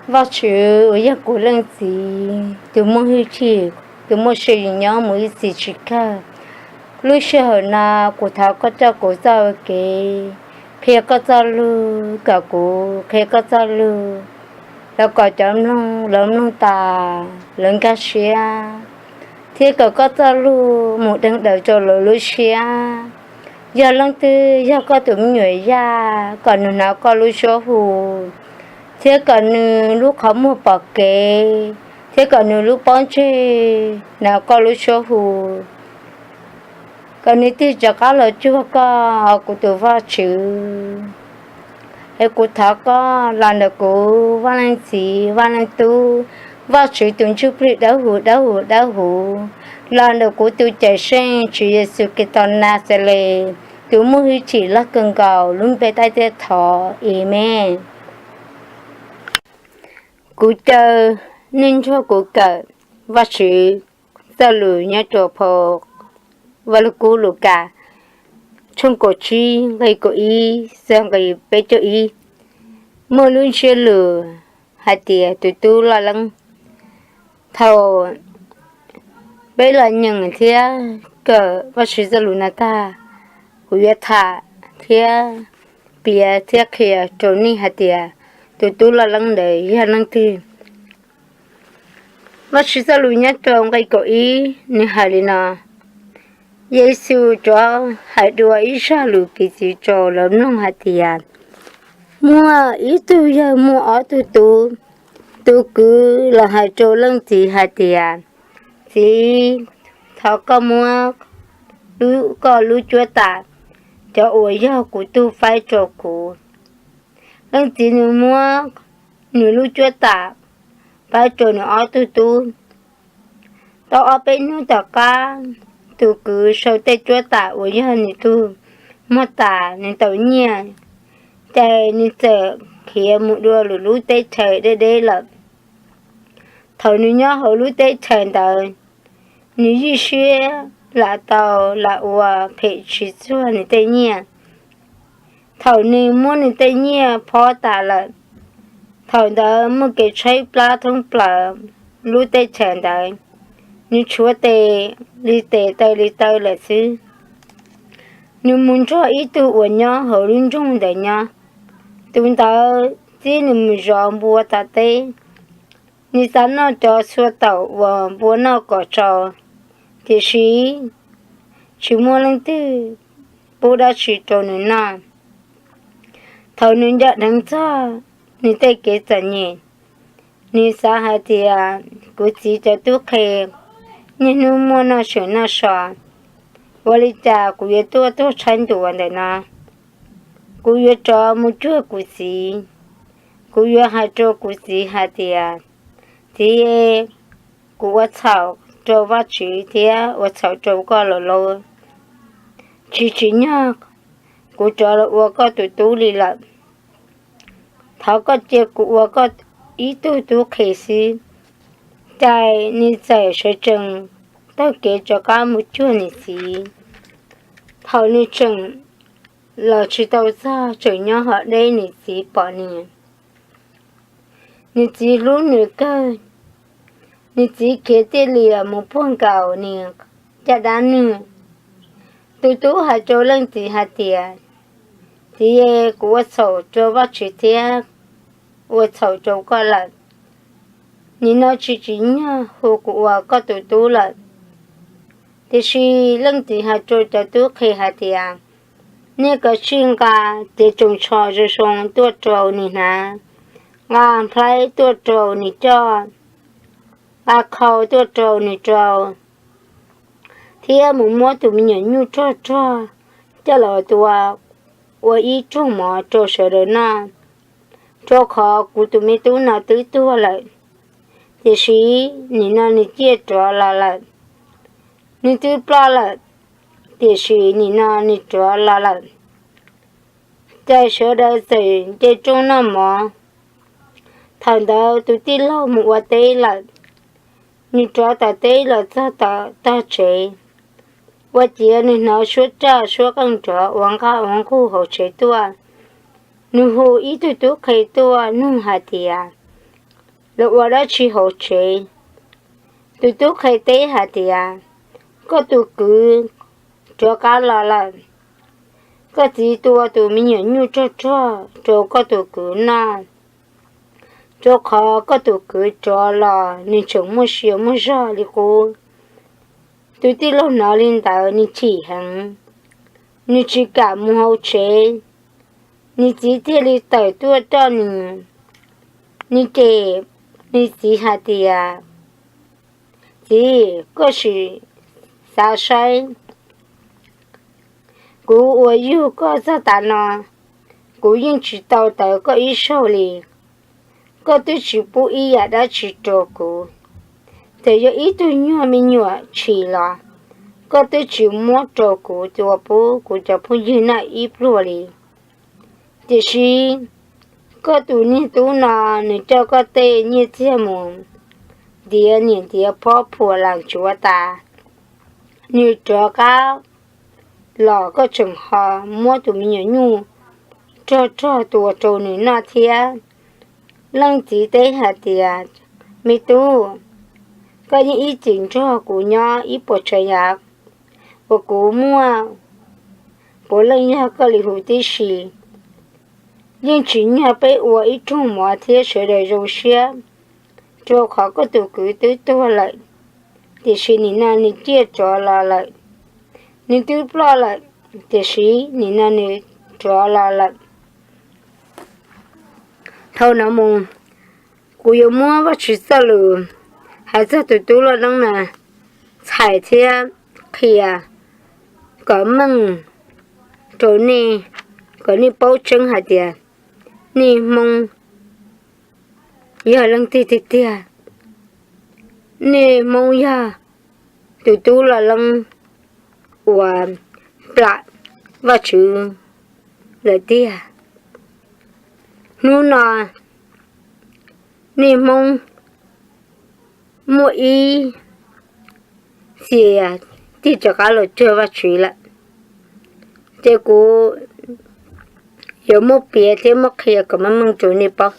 Vajtswv uas yog kuv leej txiv, tus muaj hwj chim, tus muaj sia yees nyob mus ib txhis tsis kawg, lub sij hawm no kuv thov koj coj kuv txoj kev, qhia koj txoj lus, kom kuv qhia koj txoj lus, los kom cov mloog lawv mloog tas lawv nkag siab, thiab kom koj txoj lus mus deeg daws rau lawv lub siab. Yog leej twg yog koj tus me nyuam yaj, kom nws hnov koj lub suab hu, thiab kom nws lub qhov muag pom kev, thiab kom nws lub pob ntseg hnov koj lub suab hu, kom nws tig rov qab los cuag koj, kuv tus Vajtswv. Es kuv thov koj los ntawm kuv Vaj Leej Txiv, Vaj Leej Tub, Vajtswv tus Ntsuj Plig Dawb Huv, Dawb Huv, Dawb Huv, los ntawm kuv tus Cawm Seej Tswv Yexus Khetos Naxales, tus muaj hwj chim loj kawg nkaus, lub npe thaij tias thov, Amees. Kuv caw nej nrog kuv kawm Vajtswv txoj lus nyob rau phau Vaj Lug Kub Lukas tshooj kaum tsib nqe kaum ib txog nqe peb caug ib. Muaj lub ntsiab lus hais tias tus tub loj leeb. Thaum peb los nyeem thiab kawm Vajtswv txoj lus no tag, kuv yuav tham thiab piav thiab qhia rau nej hais tias tus tub loj leeb ntawd yog leej twg. Vajtswv txoj lus nyob rau nqe kaum ib nws hais li no: Yexus rov hais dua ib zaj lus kev txwv rau lawv mloog hais tias, muaj ib tug yawg muaj ob tug tub. Tus kwv los hais rau leej txiv hais tias, txiv, thov koj muab koj lub cuab tam, cov uas yog kuv tug, faib rau kuv. Leej txiv nws muab nws lub cuab tam faib rau nws ob tug tub. Tau ob peb hnub tom qab, tus kwv sau tej cuab tam uas yog nws tug muag tas nws tau nyiaj, ces nws txawm khiav mus dua lwm lub teb chaws deb deb lawm. Thaum nws nyob hauv lub teb chaws ntawd, nws zij siab lam tau lam ua phem tsis txuag nws tej nyiaj. Thaum nws muab nws tej nyiaj phob tas lawm, thaum ntawd muaj kev tshaib plab thoob plaws lub teb chaws ntawd, nws tshuav tes li tes taw li taw lawm xwb. Nws mus nrog ib tug uas nyob hauv lub nroog ntawd nyob, tus ntawd txib nws mus zov npua tom teb. Nws xav noj cov txhua taum uas npua noj kom tsau, tiam sis tsis muaj leej twg pub dab tsi rau nws noj. Thaum nws nco dheev txog nws tej kev txom nyem, nws xav hais tias, kuv txiv cov tub qhe niaj hnub muaj noj seem noj so, ua li cas kuv yuav tuaj tuag tshaib ntuas ntawm no? Kuv yuav rov mus cuag kuv txiv. Kuv yuav hais rau kuv txiv hais tias, txiv, kuv ua txhaum rau Vajtswv thiab ua txhaum rau koj lawm lauj. Tsis tsim nyog kuv rov los ua koj tus tub li lawm. Thov koj cia kuv ua koj ib tug tub qhe xwb. Ces nws txawm sawv tsees taug kev rov qab mus cuag nws txiv. Thaum nws tseem los tsis tau txog, tseem nyob hov deb, nws txiv pom nws. Nws txiv hlub nws kawg, nws txiv khiav tij lias mus puag nkaus nws caj dab nws. Tus tub hais rau leej txiv hais tias, txiv, kuv ua txhaum rau Vajtswv thiab ua txhaum rau koj lawm. Nim no tsis tsim nyog hu kuv ua koj tus tub lawm. Tiam sis leej txiv hais rau cov tub qhe hais tias, nej kav tsij nqa cev tsoos tsho zoo zoo tuaj rau nws hnav, nqa nplhaib tuaj rau nws coj, nqa khau tuaj rau nws rau, thiab mus muab tus me nyuam nyuj rog rog coj los tua ua ib rooj mov rau sawv daws noj, rau qhov kuv tus me tub no twb tuag lawm, tiam sis nim no nws ciaj rov los lawm. Nws twb ploj lawm, tiam sis nim no nws rov los lawm. Ces sawv daws txawm nce rooj noj mov. Thaum ntawd tus tij laug mus ua teb lawm, nws rov tom teb los txog tom tog tsev, ua ciav nws hnov suab raj suab qeej nrov ua nqaj ua nqug hauv tsev tuaj. Nws hu ib tug tub qhe tuaj nug hais tias, lawv ua dab tsi hauv tsev? Tus tub qhe teb hais tias, koj tus kwv rov qab los lawm. Koj txiv tua tus me nyuam nyuj rog rog rau koj tus kwv noj, rau qhov koj tus kwv rov los nws tseem muaj sia muaj zog li qub. Tus tij laug hnov li ntawd nws chim heev, nws tsis kam mus hauv tsev. Nws txiv thiaj li tawm tuaj coj nws. Nws cem nws txiv hais tias, txiv, koj sim xav saib, kuv uas yug koj txog tav no, kuv yeej tsis tau tawv koj ib zaug li. Koj twb tsis pub ib yam dab tsi rau kuv, txawm yog ib tug nyuag me nyuam tshis los koj twb tsis muab rau kuv tua pub kuv cov phooj ywg noj ib pluag li. Tiam sis koj tus niag tub no, nws coj koj tej nyiaj txiag mus ntiav niam ntiav phob phuam las tsuav tas, nws rov qab los koj tseem ho muab tus me nyuam nyuj rog rog tua rau nws noj thiab. Leej txiv teb hais tias, me tub, koj yeej ib txwm nrog kuv nyob ib puas tsav yam uas kuv muaj puav leej yog koj li huv tib si. Yeej tsim nyog peb ua ib rooj mov thiab sawv daws zoo siab, rau qhov koj tus kwv twb tuag lawm, tiam sis nim no nws ciaj rov los lawm. Nws twb ploj lawm, tiam sis nim no nws rov los lawm. Dhau no mus, kuv yuav muab Vajtswv txoj lus hais txog tus tub loj leeb no txhais thiab qhia kom meej rau nej, kom nej paub tseeb hais tias nej Hmoob yog leej twg tiag tiag. Nej Hmoob yog tus tub loj leeb uas plam Vajtswv lawm tiag. Hnub no nej Hmoob muaj ib txhia tig rov qab los cuag Vajtswv lawm, ces kuv yuav muab piav thiab muab qhia kom meej meej rau nej paub.